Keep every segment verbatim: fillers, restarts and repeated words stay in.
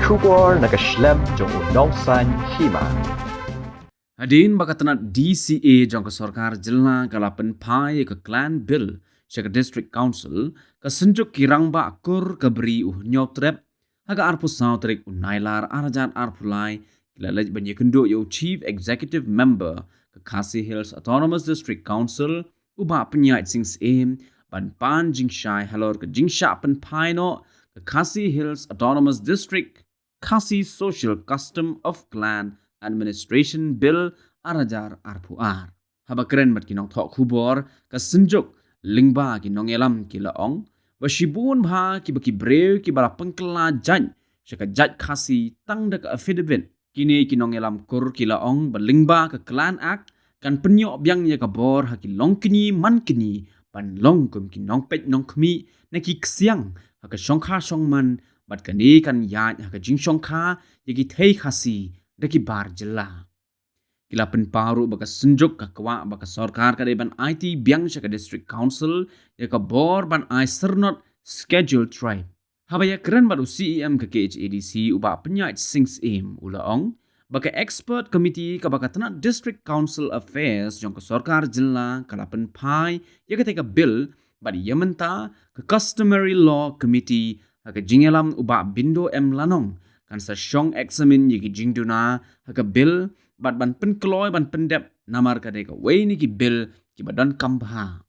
Khubor na ka shlem jong u Nongsaiñ Hima. Hadien ba ka tnat D C A jong ka sorkar jylla ka la pynphai ïa ka Clan Bill sha ka District Council, ka Synjuk ki Rangbah Kur ka Bri u Hynñiewtrep, ha ka arphew saw tarik u Nailar ar hajar arphew lai, ki la leit ban ïakynduh ïa u Chief Executive Member ka Khasi Hills Autonomous District Council, u Bah Pynïaid Sing Syiem, ban pan jingshai halor ka jingshah pynphai noh ka Khasi Hills Autonomous District Khasi Social Custom of Clan Administration Bill ar hajar arphew ar. Haba kren bad ki nongthoh khubor, ka Synjuk lyngba ki nongïalam ki la ong ba shibun bha kiba ki briew kiba la pynkylla jait sha ka jait Khasi tang da ka affidavit. Kine ki nongïalam kur ki la ong ba lyngba ka Clan Act kan pynïoh biang ïa ka bor ha ki longkñi mankñi ban long kum ki nongpeit nongkhmih na ki ksiang ha ka shongkha shongman, bad kane kan ïaid ha ka jingshongkha ïa ki thei Khasi da ki bar jylla. Ki la pynpaw ruh ba ka Synjuk ka kwah ba ka sorkar ka dei ban aiti biang sha ka District Council ïa ka bor ban ai syrnod Scheduled Tribe. Haba ïakren bad u C E M ka K H A D C u Bah Pynïaid Sing Syiem u la ong ba ka expert committee kaba ka tnat District Council Affairs jong ka sorkar jylla ka la pynphai ïa katei ka bill, bad ïa mynta ka Customary Law Committee ha ka jingïalam u Bah Bindo M Lanong kan sa shong examine ïa ki jingduna ha ka bill bad ban pynkloi ban pyndep, namar ka dei kawei na ki bill kiba donkam bha.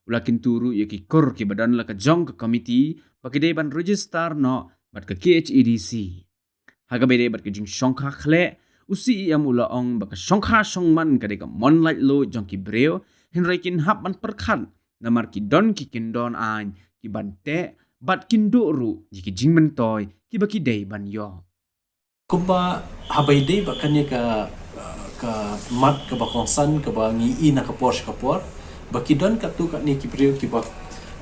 U la kyntu ruh ïa ki kur kiba don la ka jong ka committee ba ki dei ban register noh bad ka K H A D C. Ha kaba ïadei bad ka jingshongkha khleh, u C E M u la ong ba ka shongkha shongman ka dei ka mon laitluid jong ki briew, hynrei kin hap ban pyrkhat namar ki don ki kyndon aiñ kiban teh bad kin duh ruh ïa ki jingmyntoi kiba ki dei ban ïoh. Kumba haba ïadei bad kane ka, uh, ka mat kaba kongsan kaba ngi i na ka por sha ka por, ba ki don katto katne ki briew kiba,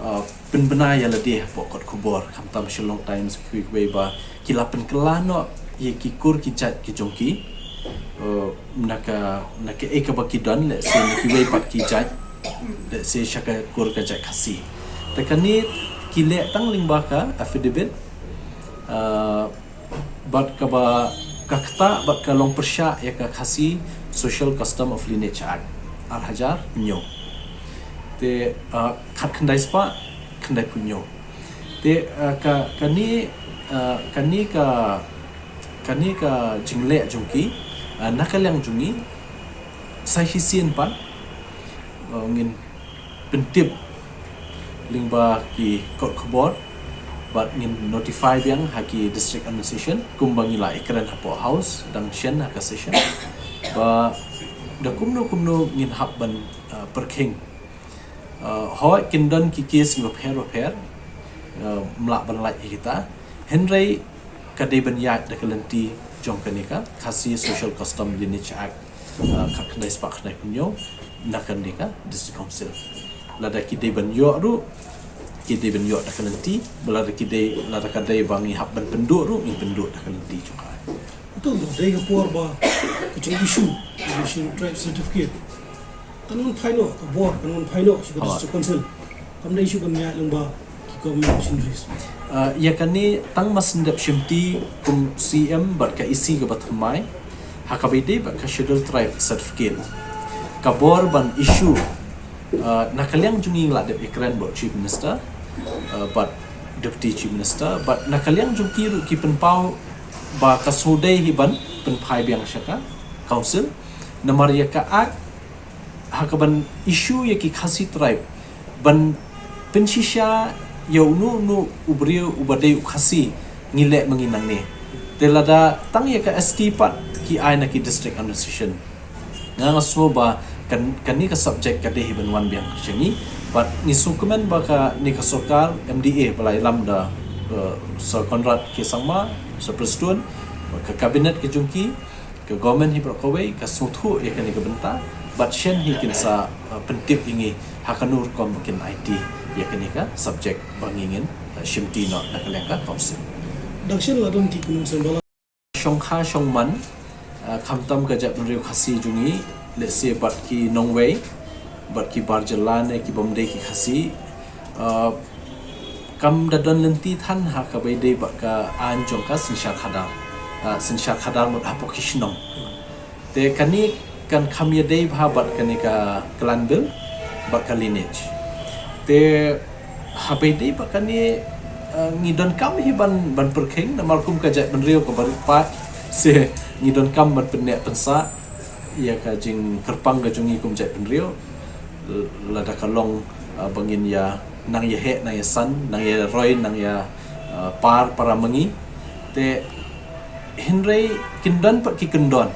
uh, pynbna ïa lade hapoh kot khubor, khamtam Shillong Times, kiwei kiwei, ba ki la pynkylla noh ïa ki kur ki jait ki jong ki, uh, na ka, na kaei kaba ki don, let's say, na kiwei pat ki jait, let's say, sha ka kur ka jait Khasi. Te kane ki leh tang lyngba ka affidavit, uh, bad kaba ka ktah bad ka long pyrshah ïa ka Khasi Social Custom of Lineage Act ar hajar hynñiew. Te, uh, khatkhyndai spah khyndaiphew hynñiew. Te, uh, ka, kane, uh, kane ka, kane ka jingleh jong ki, uh, na ka liang jong ngi, sa shisien pat, uh, ngin pyntip lyngba ki kot khubor bad ngin notify biang ha ki district administration kumba ngi la ïakren hapoh House dang shen ha ka session, ba da kumno kumno ngin hap ban, uh, pyrkhing. Uh, hooid kin don ki case kiba pher ba pher, uh, ym lah ban lait ïa kita, hynrei ka dei ban ïaid da ka lynti jong kane ka Khasi Social Custom Lineage Act, uh, khatkhyndai spah khyndaiphew hynñiew na kane ka District Council. Lada ki dei ban ïoh ruh, ki dei ban ïoh da ka lynti, lada ki dei, lada ka dei ba ngi hap ban pynduh ruh, ngin pynduh da ka lynti jong ka. Uto dei ka por ba ka jing issue, issue tribe certificate. Kan wan phai noh ka bor, kan wan phai noh sha ka District Council. Kam dei shu ban ïaid lyngba ki government machineries. Ah, ïa kane tang ma sngewdep shimti kum C M bad ka E C kaba thymmai ha kaba ïadei bad ka Scheduled Tribe certificate. Ka bor ban issue, ah, na ka liang jong ngi la dep ïakren bad Chief Minister, ah, bad Deputy Chief Minister, bad na ka liang jong ki ruh ki pynpaw ba ka shu dei hi ban pynphai biang sha ka Council. Namar ïa ka Act ha kaban issue ïa ki Khasi tribe ban pynshisha ïa uno uno u briew uba dei u Khasi ngi leh ma ngi nangne. Te lada tang ïa ka S T pat ki ai na ki district administration. Nga nga sngew ba kan, kane ka subject ka dei hi ban wan biang sha ngi. Bad ngi sngewkmen ba kane ka sorkar M D A ba la ïalam da, eh, Sir Conrad K Sangma, Sir Prestone, ka cabinet ka jong ki, ka government hi baroh kawei ka sngewthuh ïa kane ka bynta, bad shen hi kin sa, uh, pyntip ïa ngi ha kano rukom ba kin aiti ïa kane ka subject ba ngi ngin, uh, shimti noh na ka liang ka council. Dang shen la don ki kynhun seng bala. Shongkha shongman, uh, khamtam ka jaitbynriew Khasi jong ngi, let's say bad ki nongwei, bad ki bar jylla ne ki bym dei ki Khasi, uh, Kam da don lynti than ha kaba ïadei bad ka aiñ jong ka synshar khadar. Ah, synshar khadar mut hapoh ki shnong. Te kane kan kham ïadei bha bad kane ka clan bill bad ka lineage. Te haba ïadei bad kane, ah, ngi donkam hi ban, ban pyrkhing namar kum ka jaitbynriew kaba rit paid, se ngi donkam ban pynneh pynsah ïa ka jingkyrpang ka jong ngi kum jaitbynriew. Lada ka long, ah, ba ngin ïa nang ïa heh, nang ïa san, nang ïa roi, nang ïa, ah, par para ma ngi. Te hynrei kin don pat ki kyndon,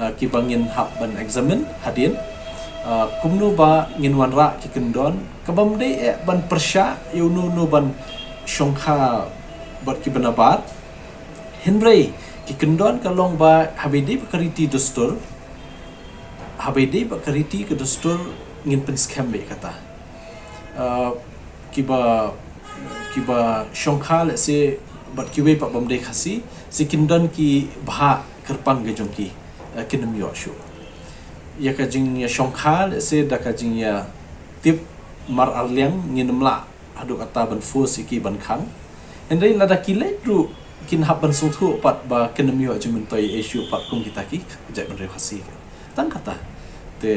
ah, kiba ngin hap ban examine hadien. Ah, kumno ba ngin wanrah ki kyndon, kabym dei eh ban pyrshah ïa uno uno ban shongkha bad kiba nabar. Hynrei ki kyndon ka long ba haba ïadei bad ka riti dustur, haba ïadei bad ka riti ka dustur, ngin pynskhem beit kata. Ah, kiba, kiba shongkha, let's say, bad kiwei pat bym dei Khasi, se kin don ki bhah kyrpang ka jong ki, ah, kin ym ïoh shuh. Ïa ka jingïashongkha, let's say, da ka jingïatip mar ar liang, ngin ym lah haduh katta ban force ïa ki ban khang. Hynrei lada ki leit ruh, kin hap ban sngewthuh pat ba kin ym ïoh jingmyntoi ei shuh pat kum kita ki jaitbynriew Khasi. Tang kata. Te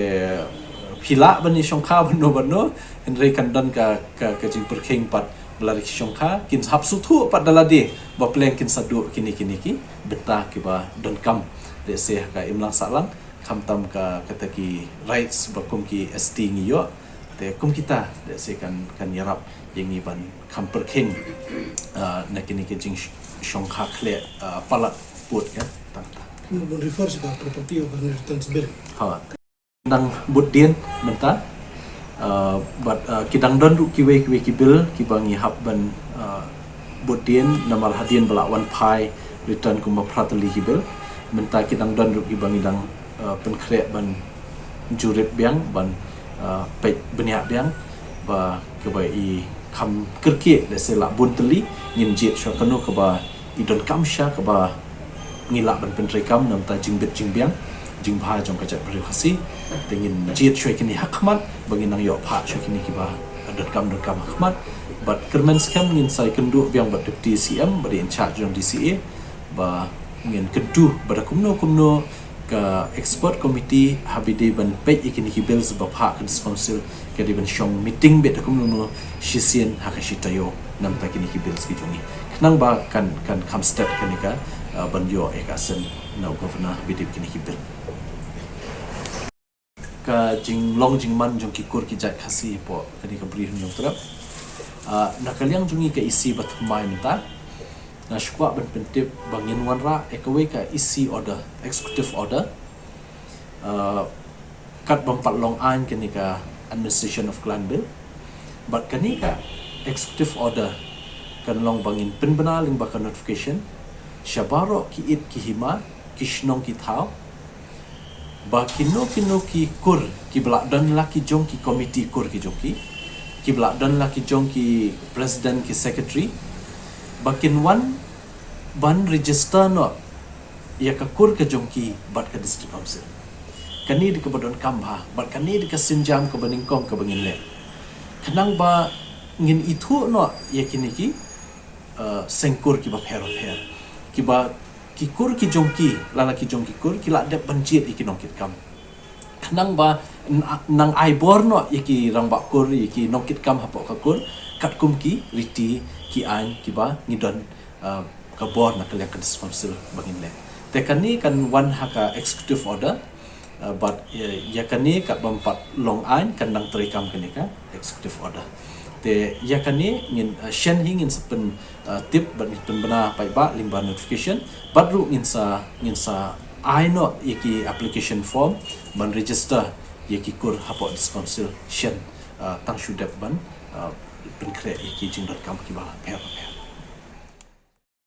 phi lah ban ïashongkha bad no bad no, hynrei kan don ka, ka, ka jingpyrkhing pat ba lada ki shongkha, kin hap sngewthuh pat da lade ba pleng kin sa duh kine, kine ki bynta kiba donkam. Let's say ha ka imlang sahlang, khamtam ka, kata ki rights ba kum ki S T ngi ïoh. Te kum kita, let's say kan, kan ïarap ïa ngi ban kham pyrkhing, ah, na kine ki jingshongkha khleh, ah, palat pud ka, tang kata. Ngi ban refer sha ka Property of Inheritance Bill. Ha. Dang bud dien mynta, ah, bad, ah, ki dang don ruh kiwei kiwei ki bill kiba ngi hap ban, ah, bud dien namar hadien ba la wan phai return kumba phra tylli ki bill. Mynta ki dang don ruh kiba ngi dang, ah, pynkhreh ban jurip biang, ban, ah, peit bniah biang ba kaba i kham kyrkieh, let's say lah bun tylli, ngin jied shuwa kano kaba i donkam sha kaba ngi lah ban pyntreikam na bynta jingbit jingbiang jingbha jong ka jaitbynriew Khasi. Te ngin jied shuwa kine ha khmat ba ngin nang ïoh phah shuwa kine kiba donkam, donkam ha khmat. Bad kyrmen skhem ngin sa ïakynduh biang bad Deputy C M bad i in charge jong D C A ba ngin kyntu ba da kumno kumno ka expert committee haba ïadei ban peit ïa kine ki bills ba phah ka District Council, ka dei ban shong meeting beit da kumno kumno shisien ha ka shi taïew na bynta kine ki bills ki jong ngi. Khnang ba kan, kan kham stet kane ka, ah, ban ïoh ïa ka assent na u Governor haba ïadei bad kine ki bill. Ka jinglong jingman jong ki kur ki jait Khasi hapoh kane ka Bri Hynñiewtrep. Ah, na ka liang jong ngi ka E C ba thymmai mynta, nga sngewkwah ban pyntip ba ngin wanrah ïa kawei ka E C order, executive order, ah, kat bym pat long aiñ kane ka Administration of Clan Bill. Bad kane ka executive order kan long ba ngin pynbna lyngba ka notification sha baroh ki ïit ki hima, ki shnong ki thaw, ba kino kino ki kur kiba la don la ki jong ki committee kur ki jong ki, kiba la don la ki jong ki president, ki secretary, ba kin wan ban register noh ïa ka kur ka jong ki bad ka District Council. Kane dei kaba donkam bha, bad kane dei ka sienjam kaba nyngkong kaba ngin leh. Khnang ba ngin ithuh noh ïa kine ki, eh, seng kur kiba pher pher, kiba ki kur ki jong ki, la la ki jong ki kur, ki la dep ban jied ïa ki nongkitkam. Khnang ba n-, nang ai bor noh ïa ki rangbah kur, ïa ki nongkitkam hapoh ka kur, katkum ki riti ki aiñ kiba ngi don, ah, ka bor na ka liang ka District Council ba ngin leh. Te kane kan wan ha ka executive order, ah, bad, eh, ïa kane kat bym pat long aiñ kan dang treikam kane ka executive order. Te ïa kane ngin, ah, shen hi ngin sa pyn, ah, tip bad ngin pynbna paidbah lyngba notification, bad ruh ngin sa, ngin sa ai noh ïa ki application form ban register ïa ki kur hapoh District Council shen, ah, tang shu dep ban, ah, pynkhreh ïa ki jingdonkam kiba pher pher.